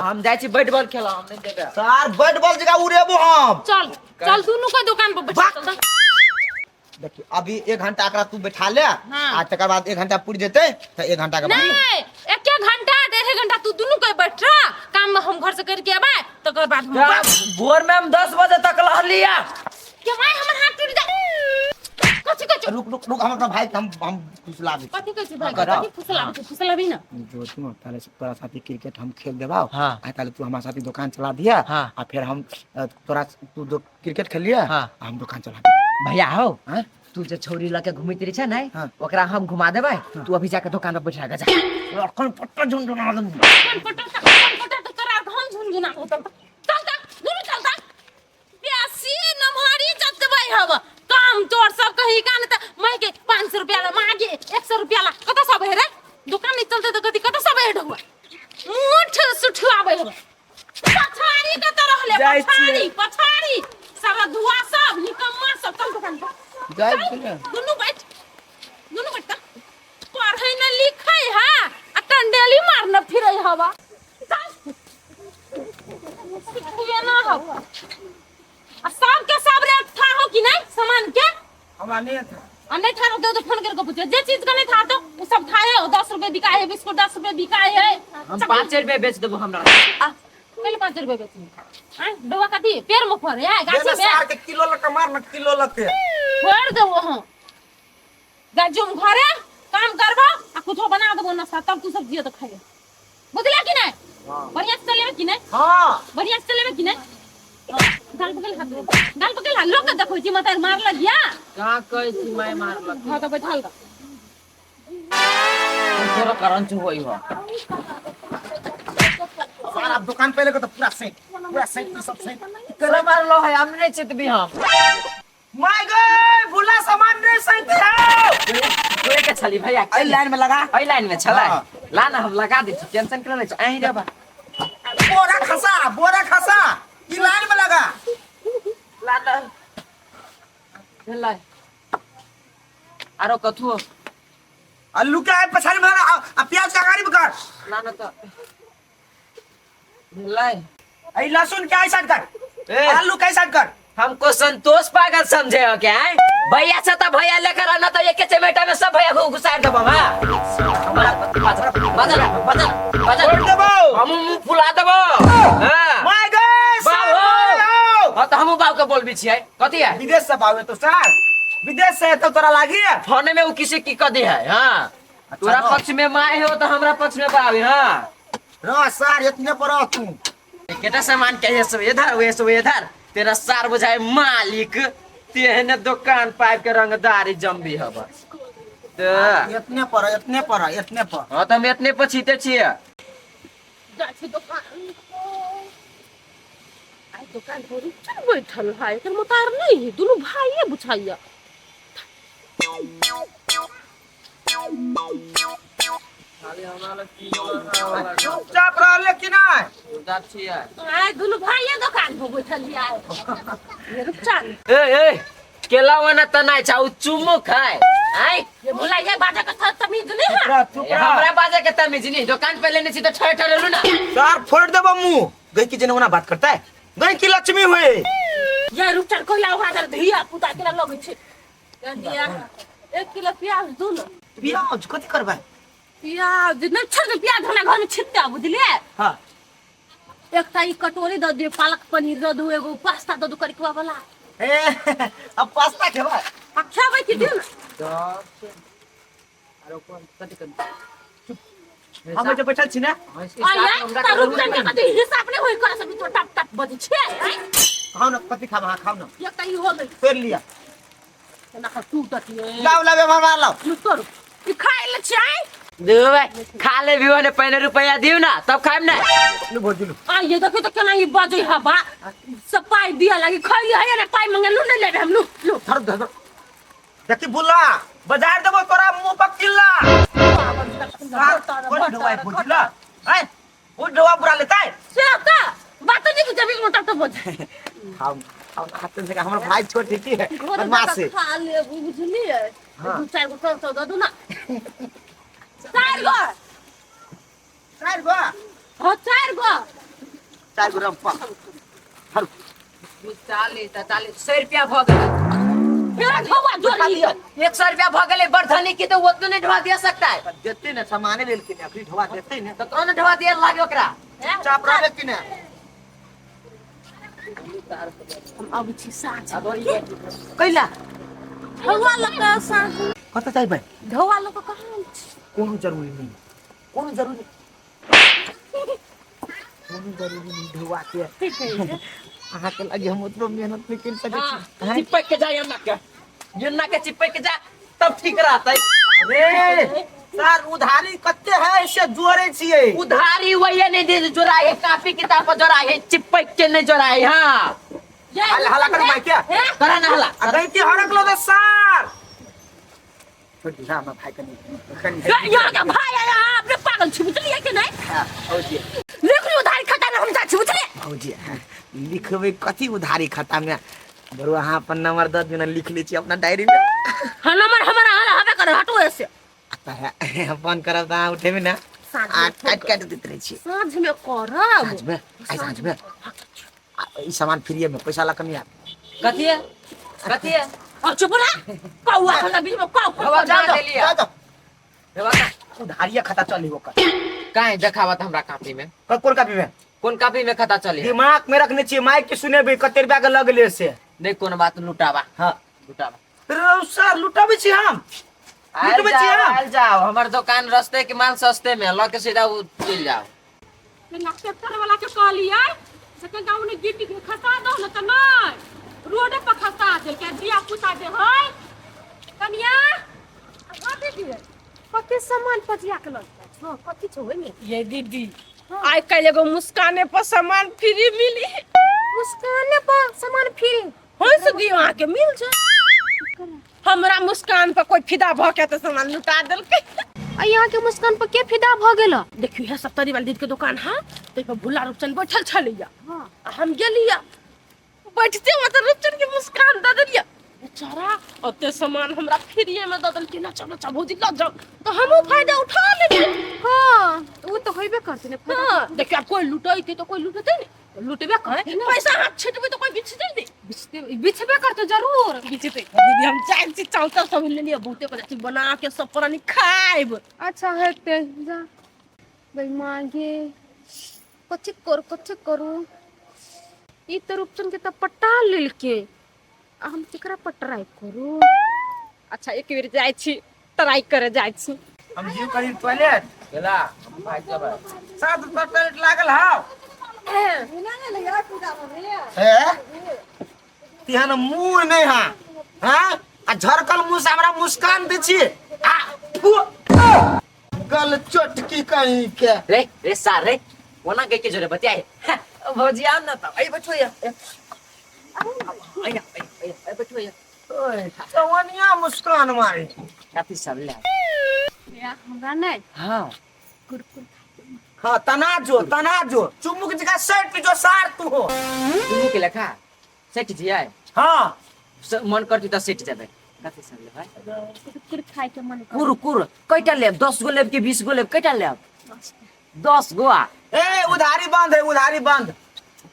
हम जाइ छी बैट बॉल खेला, हम नहीं देबे। सर बैट बॉल जगह उड़ेबो हम। चल चल, दुनू के दुकान पर बैठ चल। देखियो अभी 1 घंटा एकरा तू बैठा ले। हाँ। आ तकर बाद 1 घंटा पुर जेते त 1 घंटा के बाद। नहीं, एक घंटा 1.5 घंटा तू दुनू के बैठ रह, काम हम घर से करके आबे तकर बाद हम। भोर में हम 10 बजे तक रहलिया। के माय, हमर हाथ टूट जाए। कथी कथी? रुक रुक रुक, हम अपना भाई के हम फुसलाबी। कथी कथी भाई? करा। कथी फुसलाबी? छै फुसलाबी ना। जो तू ताले से तोरा साथी क्रिकेट हम खेल देबाओ। हाँ। आ ताले तू हमारे साथी दुकान चला दिया। हाँ। आ फिर हम तोरा तू दो क्रिकेट खेल लिया। हाँ। आ हम दुकान चला दिया। भैया हो। हाँ? तू जे छौरी लके घुमैत रहे छै ने, हाँ। ओकरा हम घुमा देबै, तू अभी जाके दुकान पर बैठा के जा। अखन पट्टा झुनझुना देबो। कौन पटा त, कौन पटा त तोरा हम झुनझुना होतल। चल चल, दुनू चल चल। प्यासी नमहरी जतबै हव काम तोर सब कही कान त मैं के 500 रुपया ला मांगे, 100 रुपया ला कत सब हे रे? दुकान नहीं चलते त कथी कत सब हे ढुआ मुठ सुठुआबै हव। पछाड़ी कत रहले? जाइ छियै। पछाड़ी पछाड़ी सारा धुआ सब निकम्मा सब। चल दुकान पर। जाइ चल, छियै। दुनू बैठ, दुनू बैठ। त पढ़ै न लिखै हा आ टंडेली मारने फिरै हवा। चल, सिखिए ना हवा। आ सबके सब रेट था हो कि नहीं सामान के? हमरा नहीं था। आ नहीं था तो फोन करके पूछो, जे चीज का नहीं था तो वो सब था है। 10 रुपए बिकाए है बिस्कुट, 10 रुपए बिकाए है। हम 5 रुपए बेच देबो हमरा। पहले 5 रुपए बेचनी आ डोबा कथी पेड़ में फरे है गाछी में? सार के किलो लके मार न, किलो लके। फोड़ देबो हम। जा जुम घरे काम करबो आ कुछो बना देबो नाश्ता, तब तू सब जियो तो खाइए। बुझला कि नहीं? बढ़िया से चलेबे कि नहीं? हाँ। बढ़िया से चलेबे कि नहीं? गाल पकड़ हाथ, गाल पकड़ हाथ। लोग के देखो छी मत मार लगिया। कहाँ कहै छी माय मारलक? हाँ तो बैठल रह। तोरा कारण छु होई हो। सारा दुकान पहले को तो पूरा सेट, पूरा सेट, सब सेट। केना मारलो है? हम नहीं चितबी हम। My गए भूला सामान रे सैते हो। तोरे के छली भैया। एहि लाइन में लगा। एहि लाइन में छलै? हाँ। ला ना, हम लगा दै छी, टेंशन केना लै छी? अहीं रे बा। बोरा खसा, बोरा खसा, ई लाइन में लगा। ला ना, भेलै। आरो कथू? आलू के आए पछाड़ी में आ प्याज का गाड़ी में कर। ला ना त भेलै। ए लहसुन के आई साइड कर। ए। आलू के आई साइड कर। हमको संतोष पागल समझे हो क्या है? भैया से तो भैया लेकर आना तो एक चमेटा में सब भैया को घुसा देबो। हां, बदल बदल बदल बदल। छोड़ देबो। हम मुंह फुला देबो। हां। My गए। बाबू। हां तो हमहु बाबू के बोलबी छियै। कथी है? विदेश से पावे तो सर, विदेश से तो तोरा लागी है। फोने में वो किसी की कदी है। हां, तोरा नो। पक्ष में माय हो तो हमरा पक्ष में बावे। हां। रह सर, इतने पर रह तू। केटा सामान के ये सब इधर, वे सब इधर। तेरा सार बुझाए मालिक तेहने दुकान पाइप के रंगदारी जम्बी हब त। इतने पर, इतने पर, इतने पर। हां त हम इतने पछीते छियै। जाइ छी दुकान। आइ दुकान पर रुचि बैठल है, एकर मतार नहीं है, दुनू भाइये बुझाइया। चुपचाप रहले कि नहीं? आइ दुनू भाइये दुकान पर बैठल है। ये रुपचन। ए ए, केला वाना त নাই छा, उ चुमो खाए आइ। ये भुला ये बाजा के तमीज नहीं है। रह, चुप ए, रह। हमरा बाजे के तमीज नहीं, दुकान पे लेने छी त ठहर ठहर ना। सर फोड़ देबो मुंह। गई की जने ओना बात करता है, गई की लक्ष्मी हुए। ये रुपचन कोइला उहा धिया पुता केला लगै छै। दिया 1 किलो प्याज दू न। प्याज कथी करबै? प्याज नहीं छोड़ दे, प्याज हमरा घर में छिटता बुझलिए। हाँ। एकटा ई कटोरी दऽ दियौ, पालक पनीर दऽ दू, एगो पास्ता दऽ दू करिकवा वाला। ए अब पास्ता खेबै? आ खेबै कि दियौ न। हम जे बैठल छी ने। आ ये त रुपचन के कथी हिसाब नहि होय कर सब तो टप टप बजै छै आँय? खाओ ना, कथी खाब अहाँ? खाओ ना। एकटा ई हो गेल। फेर लिया। केना कऽ टूटत ये। लाओ लाओ, मार लाओ। लू तोरू ई खाइ ले छै। दू भाई खा ले भी ने, पहले रुपया दियो ना तब खाइम ना। लू भौजी लू। आ ये देखियो तो केना ई बजै हवा सब। पाइ दिया लागी खैली है ने, पाइ मंगे लू नहीं लेबे हम। लू लू। धर धर, देखी बुला बाजार देबो तोरा मुंह पर किल्ला। कौन ढोवा है भौजी ला? आय वो ढोवा बुरा लेता है। से त बात नहीं बुझबी, मोटा तो बजै। खाओ खाओ, खाते से हमर भाई छोट है की है बदमाश है। खा ले बुझलिए। हाँ। दू चारि गो सौ दऽ दू ना, चारि गो। चार गो? हाँ, चारि गो। चारि गो रम्पा 40 43 100 रुपया भ गेलै। मेरा ढोवा जोड़ी। 100 रुपया भ गेलै। बर्धनी की तो ओतनो नहीं ढोवा दिया सकता है। देते ने सामाने लेलखिन, अखनी ढोवा देते ने। तो तोरो ने ढोवा दिया लागे ओकरा। चुपचाप रहबे कि ने? हम अबै छी साँझ। कैला? ढौआ लऽ कऽ साँझ। कतऽ जाइबै? ढौआ लऽ कऽ कहाँ छी? कोनो जरूरी नहीं, कोनो जरूरी, कोनो जरूरी नहीं ढोवा के। अहाँके लगे हम ओतबो मेहनत नहीं कर सकै छी। हाँ, चिपक के जा यन्ना के, यन्ना के चिपक के जा तब ठीक रहतै। रे सर, उधारी कते है से जोड़े छियै? उधारी वही नहीं दे जोड़ा है, कापी किताब पर जोड़ा है, चिपक के नहीं जोड़ा है। हाँ। हल्ला हल्ला कर माइक क्या? करा ना हल्ला। आ गई हड़क लो दे सर। छोड़ दी हमरा भाई कनी कनी। यहाँ के भाई आया, अपने पागल छी, बुझलियै कि नहीं? हाँ, भौजी। लिख लियौ उधारी खाता में हम जाइ छी, बुझलियै? भौजी, हाँ, लिखबै कथी उधारी खाता में? बरू अहाँ अपन नंबर दऽ दियौ ने, लिख लै छी अपना डायरी में। हाँ, नंबर हमर अहाँ हबे करे, हटो ऐसे। तऽ फोन करब तऽ अहाँ उठेबै ने? साँझ आ में। काटि काटि दैत रहै छी। साँझ में करब। साँझ में, आइ साँझ में। आ, ई सामान फ्रीए में, पैसा लऽ कऽ नहि आयब। कथी है, कथी है? अब चुप रह कौआ, हमरा बीच में कौ कौ। हवा जा जा देलियै। जा उधारिये खाता चली ओकर। काहे देखावत हमरा कापी में? कोन कापी में? कोन कापी में खाता चली? दिमाग में रखने छियै, माइक के सुनेबै कते रुपया के लगले से। नहीं, कोनो बात, लुटावा। हाँ। लुटावा। रे सर, लुटाबै छी हम? आयल लुटबै छी जाओ, हम? आयल जाओ, हमर दुकान रस्ते के माल सस्ते में ल के सीधा उ चल जाओ। ट्रैक्टर वाला के कहलियै से कनिका ओने गिट्टी के खसा दो ने, तऽ नहि, रोडे पर खसा देलकै। धिया पुता जे है। कनिया, हाँ दीदी, कते सामान पजिया के लग जाइ छौ? कथी छौ ओहिमे? ये दीदी, आइ काल्हि एगो मुस्काने पर सामान फ्री मिली। मुस्काने पर सामान फ्री? हंस दियौ, अहाँके मिल जाए। हमरा मुस्कान पर कोई फिदा भऽ के तऽ सामान लुटा देलकै। आ यहाँ के मुस्कान पर के फिदा भऽ गेल? देखियौ, हे सप्तरी वाली दीदी के दुकान है, ताहि पर भुल्ला रूपचंद बैठल छलैया। हाँ। आ हम गेलियै, बैठते मतलब रूपचंद के मुस्कान दऽ देलियै। बेचारा ओते सामान हमरा फ्रीए में दऽ देलकै। नचा नचा भौजी लऽ जाउ, तऽ हमहूँ फायदा उठा लेलियै। हाँ, ओ तऽ होइबे करतै ने फायदा। हाँ, देखियौ, आब कोई लुटैतै तऽ कोई लुटेतै ने, लुटबे करे। पैसा हाथ छिटबै तऽ कोई बिछतै नहि? बिछबे करतै जरूर। बिछतै। दीदी, हम जाइ छी, चावल सब लेलियै बहुते, को जाइ छी बना के सब प्राणी खायब। अच्छा, हेतै, जा। भाई मागे, कथी करू, कथी करू? ई तऽ रूपचंद के तऽ पटा लेलकै, आ हम केकरा पर ट्राई करू? अच्छा, एक बेर जाइ छी, ट्राई करे जाइ छी। हम जीव करी टॉयलेट। गेला, हम भाग जेबै। 7 रुपया टॉयलेट लागल हाव। हे तिहन मुंह नहीं हा, हाँ, आ झरकल मुंह से हमरा मुस्कान दै छी। आ फु, गल चटकी कहीं के। रे रे सार रे, ओना गई के जोरे बतियाए। भौजी, आम ना तब आई, बैठो या आई आई आई, बैठो या। ओए चवनिया मुस्कान मारी। कथी सब ले? हमरा नहि। हाँ। कुरकुर। हाँ, तना जो, तना जो, चुमुक जगह सेट जो सार तू हो। दुनू के लेखा सेट जिया। हाँ। मन करती त सेट जाबे। कथी सब ले भाई? कुरकुर खाय के मन कर। कुरकुर कैटा लेब? 10 गो लेब कि 20 गो लेब? कैटा लेब? 10 गो आ ए, उधारी बंद है, उधारी बंद।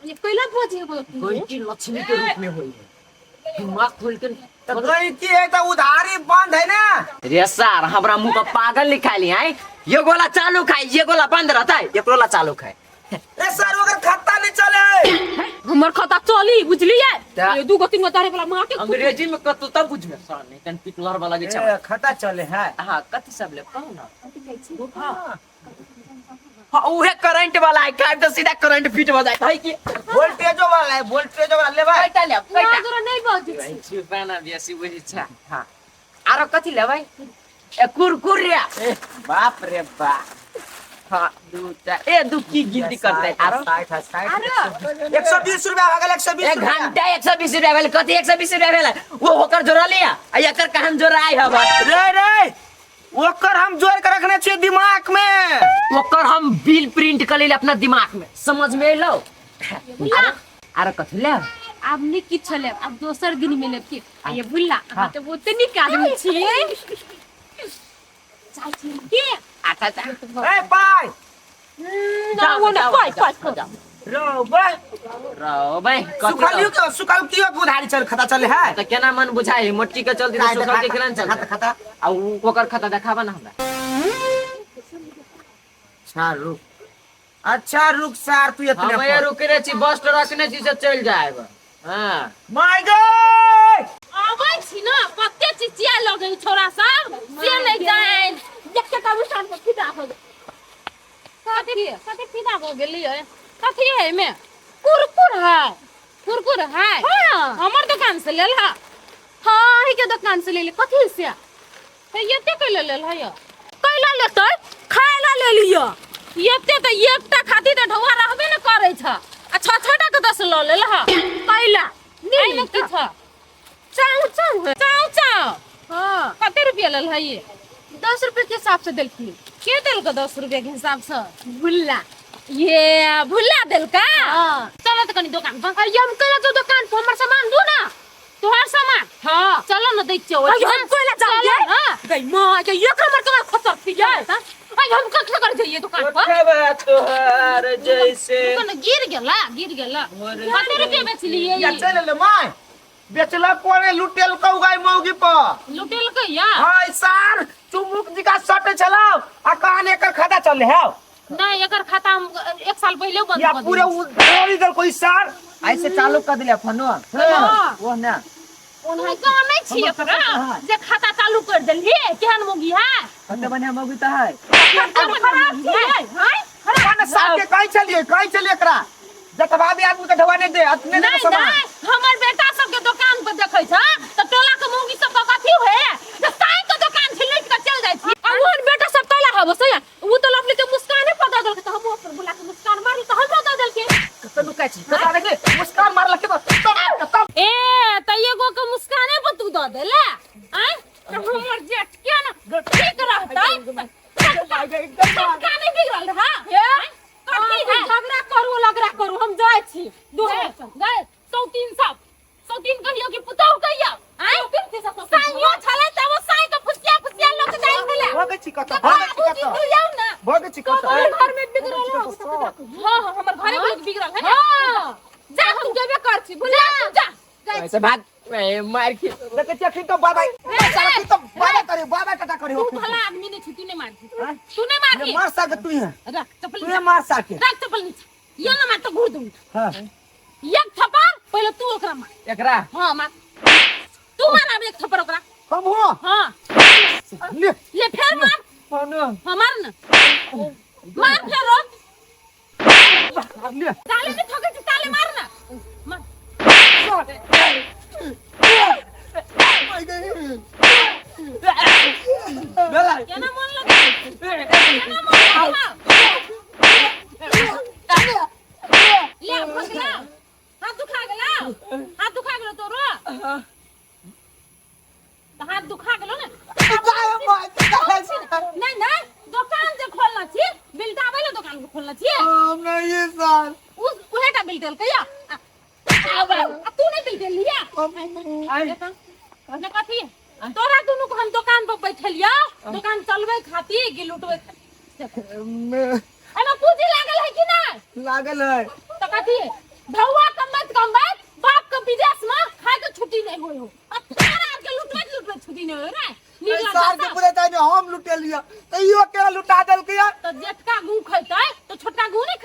ये कैला बजे हो? गईकी लक्ष्मी के रूप में होई है, दिमाग खोल के। तो गई की है तो उधारी बंद है ना। रे सार, हमरा मुंह पर पागल लिखाली है। ये गोला चालू खाए, ये गोला बंद रहता है, ये गोला चालू खाए। ए सर, ओकर खत्ता नहीं चले। हमर खाता चली, बुझलियै? ता- ये दू गो तीन गो तारे वाला मार के। अंग्रेजी में कतौ तब बुझबे सर, नहीं तन पिटलर वाला जे छै। ए, खत्ता चले है। हाँ, कथी सब ले कहू ना? हाँ हाँ, उहे करंट वाला है, खाए तो सीधा करंट फिट हो जाए है कि। वोल्टेजो वाला है, वोल्टेजो वाला लेबै? कैटा लेब, कैटा? ना, नहीं बजे छी। छुपाना बेसी बुझै छ। हाँ, आरो कथी लेबै? ए कुरकुर रे। ए, बाप रे बाप। हाँ, दू चार, ए दू की गिनती करते आरो? 60 60, 120 रुपया भऽ गेल, 120 एक रुपया। घंटा 120 रुपया भेल। कथी 120 रुपया भेल? वो होकर जोड़ा लिया आ एकर कहाँ जोड़ा आइ हवा। रे रे, ओकर हम जोड़ के रखने छियै दिमाग में। ओकर हम बिल प्रिंट कर लेली अपना दिमाग में, समझ में एलो? आरो, आरो कथी लेब? आब नहि किछु लेब, आब दोसर दिन में लेब की। आ ये भुल्ला, अहाँ तऽ बहुते नीक आदमी छियै। जाइ छी की? अच्छा अच्छा। ए पाइ। ना, वो ना, पाइ पाइ। जाओ। रो बा रहो भाई सुखलियो के सुखल कियो के उधारी चल खाता चले है त केना मन बुझाई मोटकी के चलती त सुखल के केना चलते खाता खाता आ उ ओकर खाता देखाबा ना हमरा। अच्छा रुक, अच्छा रुक सार तू इतने हम ये रुकने छी, बस तो रखने छी से चल जाएब। हां my गॉड आबै छी ना कते चिचिया लगै छोरा सब से नहीं जान देख के कबू शान पर फिदा हो गेल। कथी कथी फिदा हो गेली है? कथी है एमे? कुरकुर है, कुरकुर है। हां हमर दुकान से लेल हा। हां ही के दुकान से लेल। कथी से हे एते कैला लेल है? कैला लेतै? खाय ला ले लियो। एते त एकटा खाती त ढौआ रहबे न करै छ। आ छ छटा के 10 ल लेल हा। कैला नहीं की छ? चाउ चाउ है, चाउ चाउ। हां कते रुपया लेल है ये? 10 रुपये के हिसाब से देलखिन। के देलको 10 रुपया के हिसाब से? भुल्ला। ये भुल्ला देलका? हां चलो त कनी दुकान पर। अरे हम कैला जो दुकान पर हमर सामान दू ना। तोहार सामान? हां चलो न दै छियौ। अरे हम कैला जाइए? गई मां के एक नंबर तोरा खसर थी जाए। अरे हम कख कर जाइए दुकान पर? उठबा तोहार जैसे। दुकान गिर गेला, गिर गेला। कते रुपया बेचलिए? या चल ले my बेचला कोने लुटेल कौ गाय मौगी पर। लुटेल के या? हां सार चुमुक जी का सट चलाओ आ कहानी एकर खाता चले है। नहीं एकर खाता हम 1 साल पहले बंद या कर पूरे देलियै। उधरी दल कोई सार ऐसे चालू कर दिले फोनो। हां। वो ना तू जानै छी एकरा जे खाता चालू कर देलियै केहन मौगी है? कते बढ़िया मौगी त है। खराब छी है। खाना साफ के कहीं चलिए, कहीं चलिए एकरा जतबा भी आदमी के ढवा नहीं दे अतने नहीं सामान। नहीं हमर बेटा सब के दुकान पर देखै छ त टोला के मौगी सब के कथी होए जे साई के दुकान छी लुटि के चल जाइ छी। आ ओहन बेटा सब तैला हबो से उ त लपली के मुस्काने पर दऽ देलकै त हमहूँ अपन बुला के मुस्कान मारली त हमरो दऽ देलकै। कत लुकाइ छी? कत देखली मुस्कान मारलक के तब तब ए त एगो के मुस्काने पर तू दऽ देले। आय त हमर जेठ के न ठीक रहतै। मुस्काने बिगड़ल रहा। कथी है? झगड़ा करू लगड़ा करू हम जाइ छी। गए 103 103 कहियो कि पुतहु कहियो। आय साइयो छलै त ओ साइ के फुसिया फुसिया लोक जाइ छलै। भगै छी कत? भगै छी कत? तू जाउ ना। भगै छी कत? तोहर घर में बिगड़ल हो। हां हां हमर घरे में लोग बिगड़ल है ना। हां जा हम जेबे कर छी बुझला तू जा। ऐसे भाग ए मार के देखै छी अखन तो बाबा अखन तो बाबा करे बाबा कटा करे तू भला आदमी नहीं छी, तू नहीं मारती, तू नहीं मारती। मार सके तू है, रख चप्पल तू है मार सके। रख चप्पल नीचे। ये ना मार तो घूर दूंगी। हां एक थप्पड़ पहले तू ओकरा मार। एकरा? हां मार तू मार अब एक थप्पड़ ओकरा। हम हो? हां ले ले फिर मार। फोनो। हां मार ना मार फिर रो। ले ताले में ठोके छी, ताले मार ना मार। केना मन लगे? केना मन लगे? ले भगला हाथ दुखा गेला, हाथ दुखा गेलो तोरो? हाथ दुखा गेलो ने? नहीं नहीं दुकान जे खोलना छी बिलटाबै ले दुकान खोलना छी। हम नहीं सर उहेटा बिलटेल कहिया आ तू नहीं बिलटेल लिया ने कथी तोरा दुनू को हम दुकान पर बैठलिया दुकान चलबै खातिर कि लुटबै खातिर? एमे पूंजी लागल है कि नहीं? लागल है। तो कथी ढौआ कमबैत कमबैत बाप के विदेश में खाय के छुट्टी नहीं होय हो आ तोरा आर के लुटबैत लुटबैत छुट्टी नहीं होय रे। सार के पूरे टाइम हम लुटेलिया त इहो के लुटा देलकै। त जेठका गू खैतै त छोटका गू नहीं